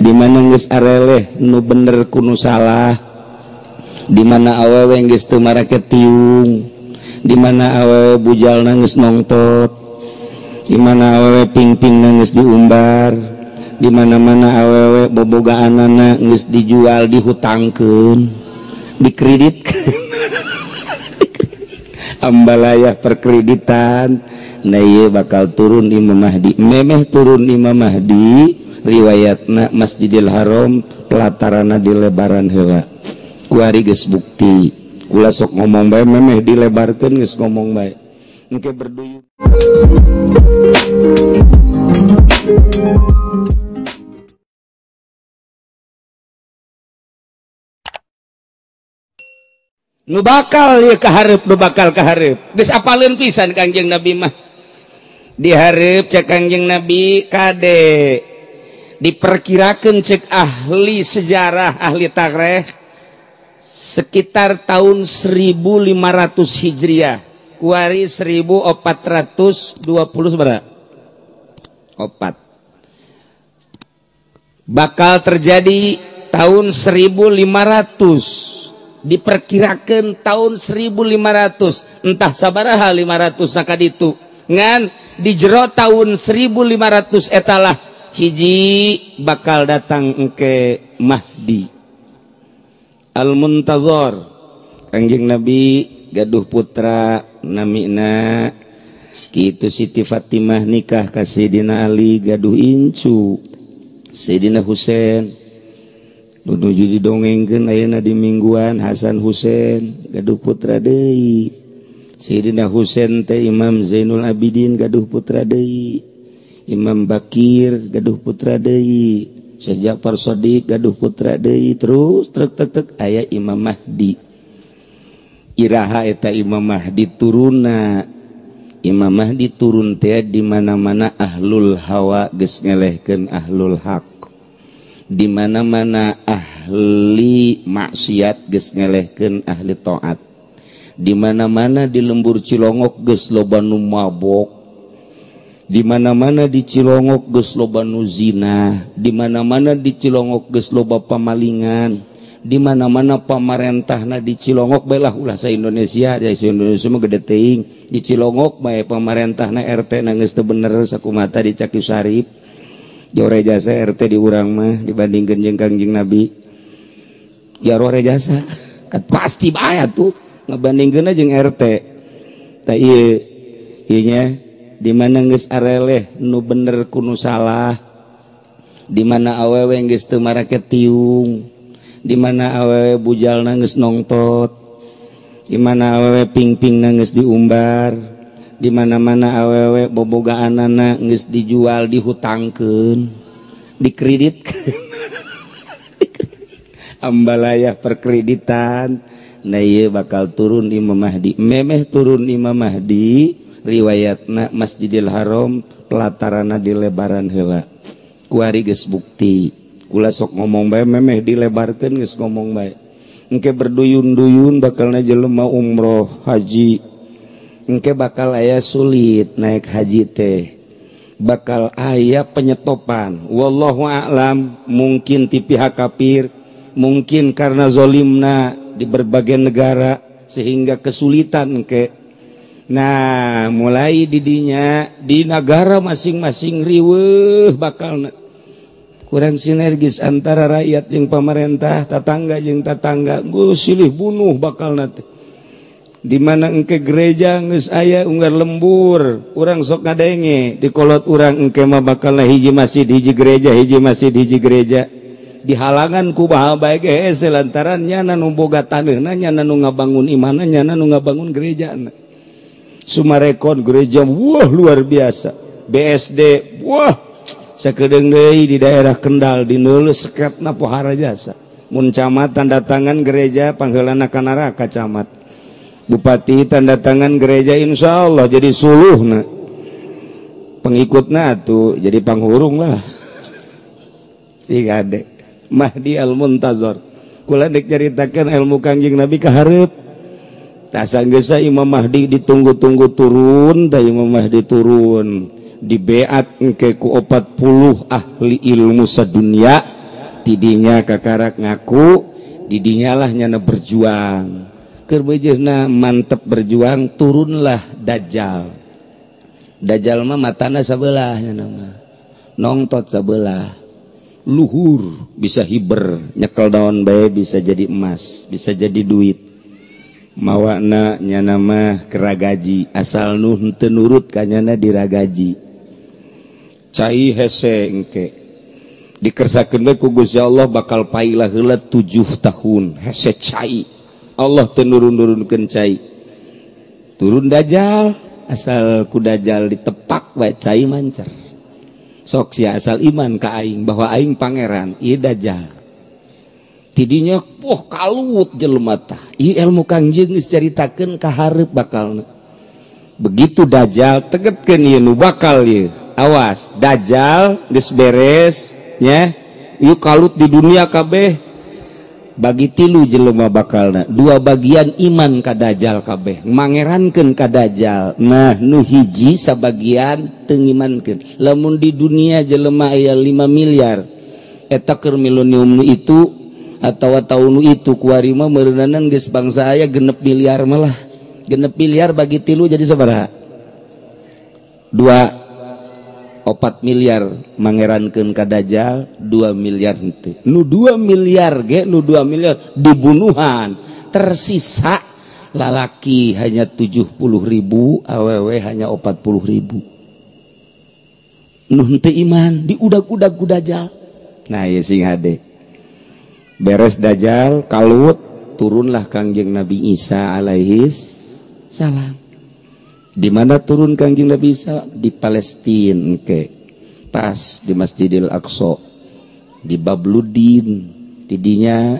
Di mana geus areleh nu bener ku nu salah, di mana awewe geus teu marake tiung, di mana awewe bujalna geus nongtot, di mana awewe pingpingna geus diumbar, di mana-mana awewe bobogaanana geus dijual, dihutangkeun, dikreditkeun. Ambalaya perkreditan. Nah ieu bakal turun Imam Mahdi. Memeh turun Imam Mahdi, riwayatna Masjidil Haram pelatarana dilebaran heula. Kuari geus bukti. Kula sok ngomong bae memeh dilebarkeun geus ngomong bae. Engke berduyun. Nu bakal ieu kahareup, nu bakal kahareup. Geus apaleun pisan Kangjeng Nabi mah. Dihareup cek Kangjeng Nabi kade. Diperkirakan cek ahli sejarah, ahli tarikh sekitar tahun 1500 Hijriah. Kuari 1420 sabaraha? Opat. Bakal terjadi tahun 1500. Diperkirakan tahun 1500, entah sabaraha 500 sakaditu. Ngan di jero tahun 1500 etalah hiji bakal datang engke Mahdi Al-Muntazor. Kangjeng Nabi gaduh putra namina kitu Siti Fatimah nikah ka Sayyidina Ali, gaduh incu Sayyidina Husain. Nuju didongengkeun ayeuna di mingguan Hasan Husain gaduh putra deui. Sayyidina Husain teh Imam Zainul Abidin gaduh putra deui. Imam Bakir gaduh putra deui. Syekh Ja'far Shadiq gaduh putra deui. Terus trek tek tek aya Imam Mahdi. Iraha eta Imam Mahdi turunna. Imam Mahdi turun teh di mana-mana ahlul hawa geus ngelehkeun ahlul haq. Di mana-mana ahli maksiat geus ngelehkeun ahli taat. Di mana-mana di lembur Cilongok geus loba nu mabok. Di mana-mana di Cilongok geus loba nu zina, di mana-mana di Cilongok geus loba pamalingan, di mana-mana pamarentahna di Cilongok bae lah ulah sa Indonesia, di Indonesia mah gede teuing. Di Cilongok bae pamarentahna RT na geus teu bener sakumata di Caki Sarip. Jore jasa RT di urang mah dibandingkeun jeung Kangjeng Nabi. Jaro jasa pasti bae atuh ngabandingkeunna jeung RT. Tah ieu ieu nya di mana geus areleh nu bener ku nu salah, di mana awewe geus teu marake tiung, di mana awewe bujalna geus nongtot, di mana awewe pingpingna geus diumbar, di mana-mana awewe bobogaanana geus dijual, dihutangkeun, dikreditkeun. Ambalaya perkreditan. Nah ieu bakal turun Imam Mahdi. Memeh turun Imam Mahdi, riwayatna Masjidil Haram pelatarana dilebaran heula. Kuari geus bukti. Kula sok ngomong bae memeh dilebarkeun geus ngomong bae. Engke berduyun-duyun bakalna jelema umroh haji. Engke bakal aya sulit naik haji teh. Bakal aya penyetopan. Wallahu a'lam, mungkin ti pihak kafir, mungkin karena zolimna di berbagai negara sehingga kesulitan engke. Nah, mulai didinya di negara masing-masing riweuh bakal kurang sinergis antara rakyat jeung pemerintah, tetangga jeung tetangga, geus silih bunuh bakal nanti. Di mana engke gereja geus aya unggar lembur, urang sok ngadenge di kolot urang engke mah bakal hiji masjid hiji gereja, hiji masjid hiji gereja. Dihalangan ku baha bae ge hese lantaran nyana nu boga taneuhna, nyana nu ngabangun imahna, nyana nu ngabangun gerejana. Sumarekon gereja wah luar biasa. BSD wah sakedeung deui di daerah Kendal di neuleuh seketna pohara jasa. Mun camat tanda tangan gereja pangheulana ka neraka camat. Bupati tanda tangan gereja insyaallah jadi suluhna. Pengikutna atuh jadi panghurung lah. Si gade Mahdi Al-Muntazor. Kula dek nyaritakeun ilmu Kangjeng Nabi ka hareup. Tah sanggeus Imam Mahdi ditunggu-tunggu turun, tah Imam Mahdi turun. Dibeat engke ku 40 ahli ilmu sadunia. Tidinya kakarak ngaku, didinya lah nyana berjuang. Keur beujeuhna mantep berjuang, turunlah Dajjal. Dajjal mah matana sabelah nyana mah. Nongtot sabelah. Luhur bisa hiber, nyekel daun bae bisa jadi emas, bisa jadi duit. Mawana nyana mah keragaji, asal nu henteu nurut ka nyana diragaji. Cai hese engke dikersakeun we ku Gusti Allah bakal pailah heula 7 tahun hese cai. Allah teu nurun-nurunkeun cai. Turun Dajjal, asal ku Dajjal ditepak wae cai mancer. Sok sia asal iman ka aing bahwa aing pangeran, ieu Dajjal. Tidinya poh kalut jelema tah. Ieu ilmu Kangjeng geus caritakeun ka hareup bakalna. Begitu Dajjal tegetkeun ieu nu bakal ieu. Awas, Dajjal geus beres nya. Ieu kalut di dunia kabeh. Bagi 3 jelema bakalna. 2 bagian iman ka Dajjal kabeh, mangerankeun ka Dajjal. Nah, nu hiji sabagian teu ngimankeun. Lamun di dunia jelema aya 5 miliar, eta keur milenium nu itu atawa taun itu kuari mah meureunanan geus bangsa aya 6 miliar malah. 6 miliar bagi 3 jadi sabaraha? 2 4 miliar mangerankeun ka Dajjal, 2 miliar henteu. Nu 2 miliar ge, nu 2 miliar dibunuhan. Tersisa lalaki hanya 70.000, awewe hanya 40.000. Nu henteu iman diudag-udag ku Dajjal. Nah, ieu sing hade. Beres Dajjal kalut, turunlah Kangjeng Nabi Isa alaihis salam. Di mana turun Kangjeng Nabi Isa? Di Palestina engke. Pas di Masjidil Aqsa, di Babludin. Tidinya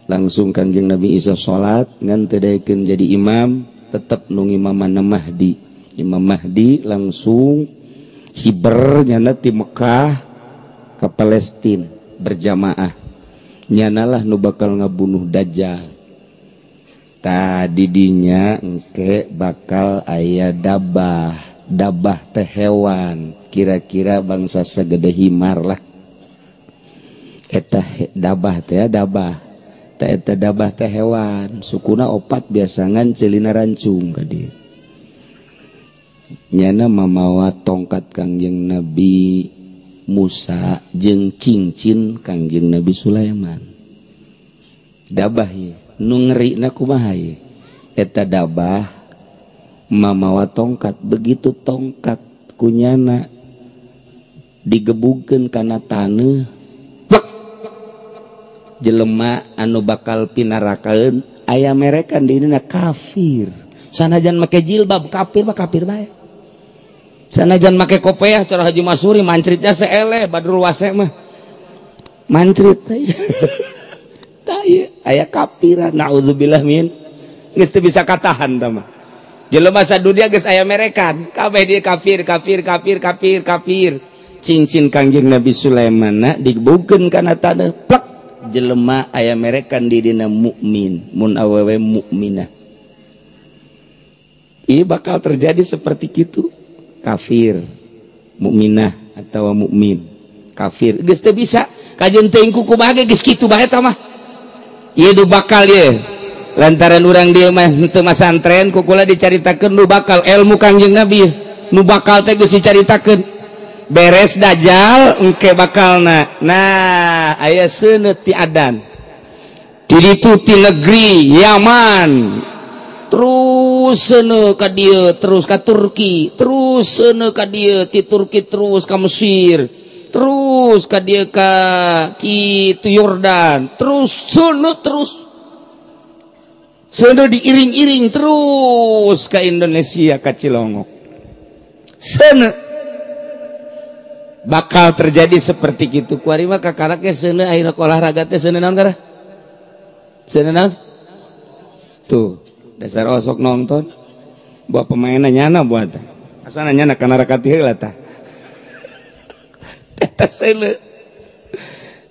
langsung Kangjeng Nabi Isa salat ngan teu daekeun jadi imam, tetep nu ngimamanna Mahdi. Imam Mahdi langsung hiber nyana ti Mekah ka Palestina berjamaah. Nyanalah nu bakal ngabunuh Dajjal. Tadi dinya engke bakal aya dabah. Dabah teh hewan, kira-kira bangsa segede himar lah. Eta dabah teh dabah. Teh eta dabah teh hewan, sukuna 4 biasangan celina rancung ka dieu. Nyana mamawa tongkat Kangjeng Nabi Musa jeung cincin Kangjeng Nabi Sulaiman. Dabah ye, nu ngerina kumaha ye? Eta dabah mamawa tongkat, begitu tongkat kunyana digebugkeun kana taneuh, plek, jelema anu bakal pinarakaeun aya merekan di dina kafir. Sanajan make jilbab kafir mah kafir bae. Sanajan make kopiah cara Haji Masuri mancritnya seeleh Badrul Wase mah. Mancrit tah ieu aya kafiran naudzubillah min. Geus teu bisa katahan tah mah. Jelema sadunia geus aya merekan, kabeh dia kafir kafir kafir kafir kafir. Cincin Kangjeng Nabi Sulaiman digebukeun kana taneuh plek jelema aya merekan di dina mukmin, mun awewe mukminah. Ieu bakal terjadi seperti kitu. Kafir mukminah atau mukmin kafir geus teu bisa kajeun teuing ku kumaha ge geus kitu bae tah mah. Ieu nu bakal ieu lantaran urang dieu mah henteu masantren ku kula dicaritakeun nu bakal ilmu Kangjeng Nabi nu bakal teh geus dicaritakeun. Beres Dajjal engke bakalna. Nah, aya seuneut ti adan di ditu ti negeri Yaman terus seuneu ka dieu, terus ka Turki, terus seuneu ka dieu, ti Turki terus ka Mesir, terus ka dieu ka kitu Yordan, terus seuneu terus seuneu diiring-iring terus ka Indonesia ka Cilongok. Seuneu bakal terjadi seperti kitu. Kuari mah kakarak ge seuneu ayeuna olahraga teh seuneu naon karah? Seuneu naon? Tuh dasar osok nonton buat pemainnya nyana buat asana nyana kana rakat heula tah. Eta seuneu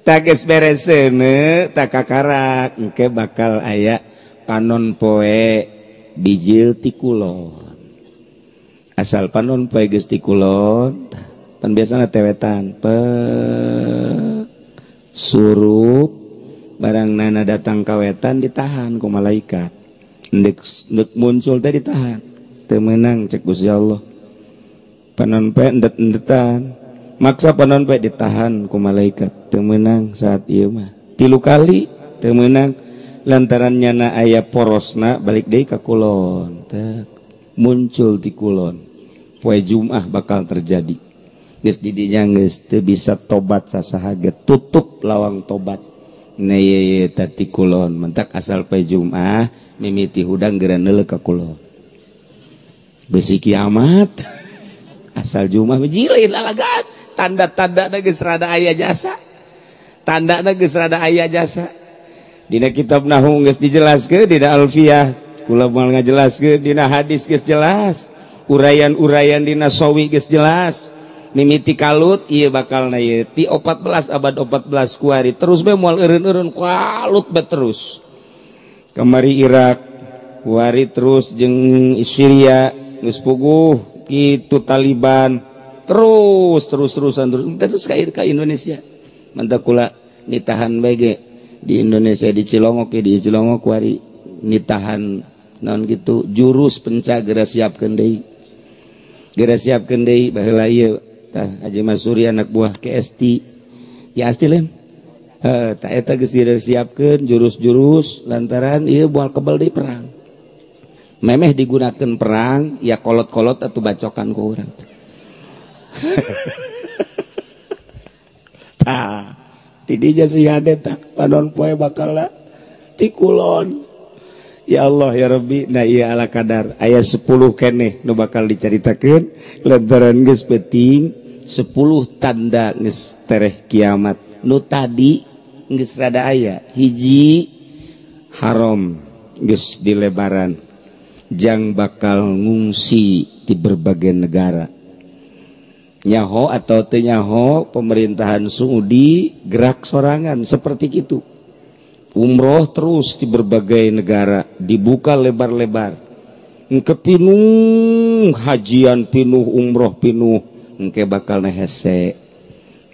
tah geus beres seuneu tah kakarak engke bakal aya panon poe bijil ti kulon. Asal panon poe geus ti kulon pan biasana tewetan pe Surup barang nana datang kawetan ditahan ku malaikat. Ndek muncul teh ditahan. Teu meunang cek Gusti Allah. Panon poe endet-endetan. Maksa panon poe ditahan ku malaikat. Teu meunang saat ieu mah. 3 kali teu meunang lantaran nyana aya porosna balik deui ka kulon. Teh muncul di kulon. Poe Jumat bakal terjadi. Geus di dinya geus teu bisa tobat sasaha ge tutup lawang tobat. Na ye tadi kulon mentak asal poe Jumat mimiti hudang geura neuleuh ka kulon. Besi kiamat asal Jumat jilin lalagan tanda-tanda geus rada aya jasa. Tandana geus rada aya jasa. Dina kitab nahwu geus dijelaskeun, dina alfiyah kula moal ngajelaskeun, dina hadis geus jelas, uraian-uraian dina sawi geus jelas. Mimiti kalut ieu bakal na ieu ti 14 abad 14 kuari terus be moal eureun-eureun kalut be terus. Kamari Irak kuari terus jeung Syria geus puguh kitu Taliban terus terus-terusan terus ka Indonesia. Mantap kula nitahan bege di Indonesia di Cilongok ya, di Cilongok kuari nitahan naon gitu jurus penca geura siapkeun deui. Geura siapkeun deui baheula ieu tah Haji Masuri anak buah KST ya asti lain. Heuh tah eta geus disiapkeun jurus-jurus lantaran ieu moal kebel deui perang. Memeh digunakeun perang ya kolot-kolot atau bacokan ku urang. Tah tidinya si hade tah panon poe bakal ti kulon. Ya Allah ya Rabbi, nah ieu ala kadar aya 10 keneh nu bakal dicaritakeun lantaran geus penting 10 tanda geus tereh kiamat. Nu tadi geus rada aya hiji haram geus dilebaran jang bakal ngungsi di berbagai negara. Nyaho atau teu nyaho pemerintahan Saudi gerak sorangan seperti itu. Umroh terus di berbagai negara dibuka lebar-lebar. Engke pinuh hajian pinuh umroh pinuh engke bakal hese.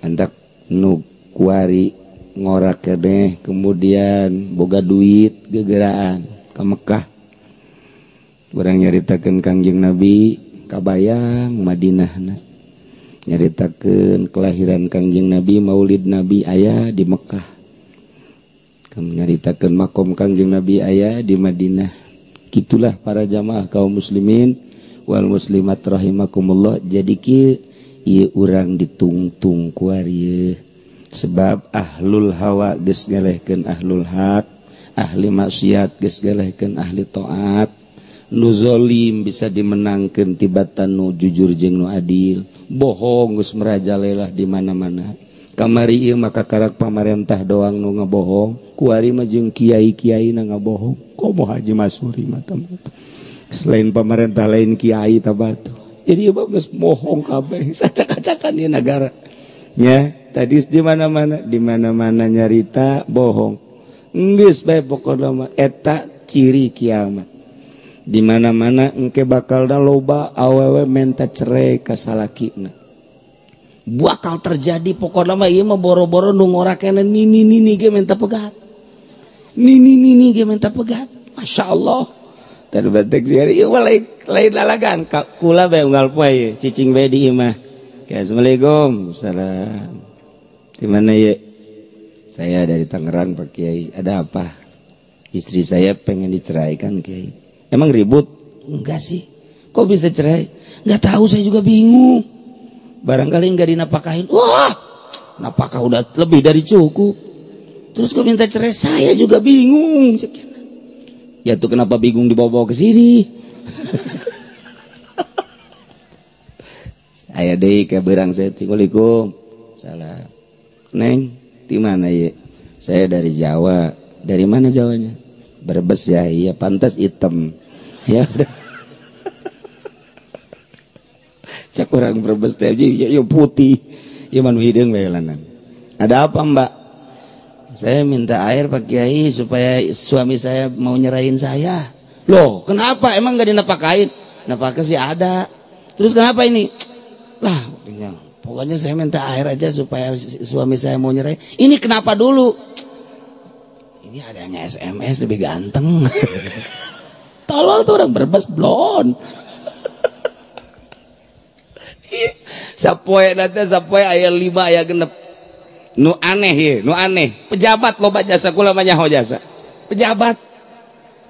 Andak nu kuari ngorak keneh kemudian boga duit gegeraan ka Mekah. Urang nyaritakeun Kangjeng Nabi kabayang Madinahna. Nyaritakeun kelahiran Kangjeng Nabi, Maulid Nabi aya di Mekah. Nyaritakeun makom Kangjeng Nabi aya di Madinah. Gitulah para jamaah kaum muslimin wal muslimat rahimakumullah. Jadi kieu ieu urang ditungtung ku ieu. Sebab ahlul hawa geus ngelehkeun ahlul haq, ahli maksiat geus ngelehkeun ahli taat. Nu zalim bisa dimenangkeun tibatan nu jujur jeung nu adil. Bohong geus merajalela di mana-mana. Kamari ieu maka karak pamarentah doang nu ngabohong, kuari mah jeung kiai-kiai na ngabohong. Komo Haji Masuri mah selain pamarentah lain kiai tabatu. Jadi ieu geus bohong kabeh sacak-acakan ieu nagara. Nya, tadi di mana-mana nyarita bohong. Geus bae pokona mah eta ciri kiamat. Di mana-mana engke bakal da loba awewe menta cerai ka salakina. Bakal terjadi pokokna mah ieu mah boro-boro nu ngorakena nini nini ge menta pegat. Nini nini ge menta pegat. Masya Allah. Tadi batek sih ieu mah lain lalagan kula bae unggal poe ieu cicing bae di imah. Assalamualaikum. Salam. Di mana ye? Saya dari Tangerang Pak Kiai. Ada apa? Istri saya pengen diceraikan Kiai. Emang ribut? Enggak sih. Kok bisa cerai? Enggak tahu, saya juga bingung. Barangkali enggak dinafkahin. Wah, nafkah udah lebih dari cukup. Terus kok minta cerai? Saya juga bingung. Ya tuh kenapa bingung dibawa-bawa ke sini? Saya deh ke berang saya. Assalamualaikum. Salam. Neng, di mana ya? Saya dari Jawa. Dari mana Jawanya? Brebes ya. Iya, pantas hitam. Ya udah. Cak orang Brebes teh ya, ya putih. Ya manu hideung bae lanan. Ada apa, Mbak? Saya minta air Pak Kiai supaya suami saya mau nyerahin saya. Loh, kenapa? Emang gak dinafkahin? Nafkah sih ada. Terus kenapa ini? Lah, Pokoknya saya minta air aja supaya suami saya mau nyerai. Ini kenapa dulu? Ini adanya SMS lebih ganteng. Tolol tuh orang Brebes blon. Sapoe nanti sapoe aya 5 aya 6. Nu aneh ye, nu aneh. Pejabat loba jasa kula mah nyaho jasa. Pejabat.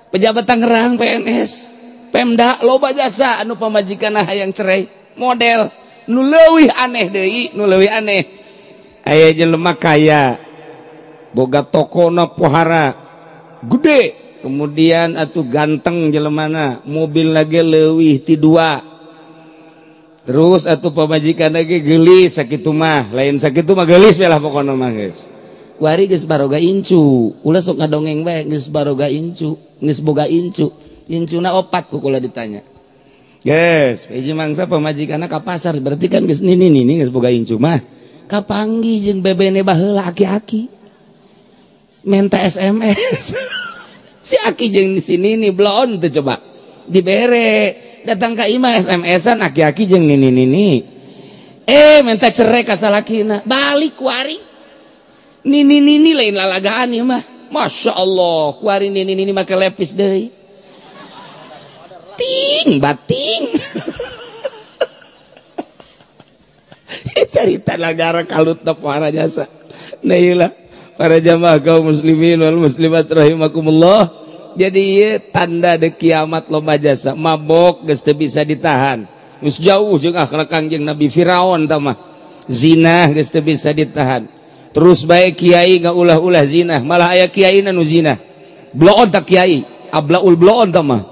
Pejabat Tangerang PNS, Pemda loba jasa anu pamajikanna hayang cerai. Model nu leuwih aneh deui, nu leuwih aneh. Aya jelema kaya boga tokona pohara gede, kemudian atuh ganteng jelemana, mobil lagi leuwih ti 2. Terus atuh pamajikan lagi geulis sakitu mah, lain sakitu mah geulis we lah pokona mah geus. Kuari geus baroga incu, ulah sok ngadongeng bae geus baroga incu, geus boga incu. Incuna 4 ku kula ditanya. Geus, hiji mangsa pamajikanna ka pasar berarti kan geus nini-nini geus boga incu mah. Kapanggih jeung bebene baheula aki-aki. Minta SMS. Si aki jeung si nini blon teu coba. Dibere, datang ka imah SMS-an aki-aki jeung nini-nini. Minta cerai ka salakina, balik kuari. Nini-nini lain lalagaan ieu mah. Masya Allah, kuari nini-nini make lepis deui. Ting bating. Carita nagara kalut para jasa. Nah iyalah para jamaah kaum muslimin wal muslimat rahimakumullah. Jadi ieu tanda de kiamat lomba jasa, mabok geus teu bisa ditahan. Geus jauh jeung akhlak Kangjeng Nabi Firaun tah mah. Zina geus teu bisa ditahan. Terus bae kiai ngaulah-ulah zina, malah aya kiai nu zina. Bloon tak kiai, ablaul bloon tah mah.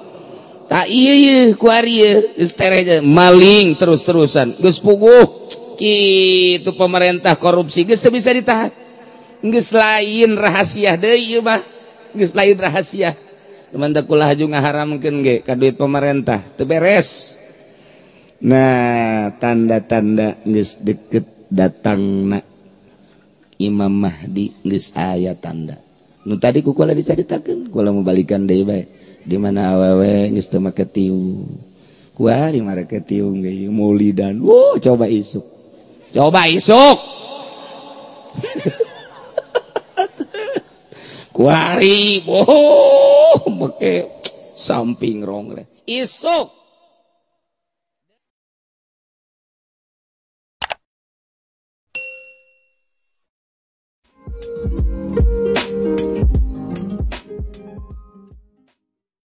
Tak iya kuari geus tereh maling terus-terusan geus puguh kitu pemerintah korupsi geus teu bisa ditahan. Geus lain rahasia deui ieu mah, geus lain rahasia. Teman teh kula haju ngaharamkeun ge ka duit pemerintah teu beres. Nah, tanda-tanda geus deket datangna Imam Mahdi geus aya tanda. Nu tadi ku kula dicaritakeun, kula mau balikan deui bae. Di mana awewe geus teu make tiung. Kuari marake tiung ge maulidan. Wuh, coba isuk. Coba isuk. Kuari boh make samping rongre. Isuk.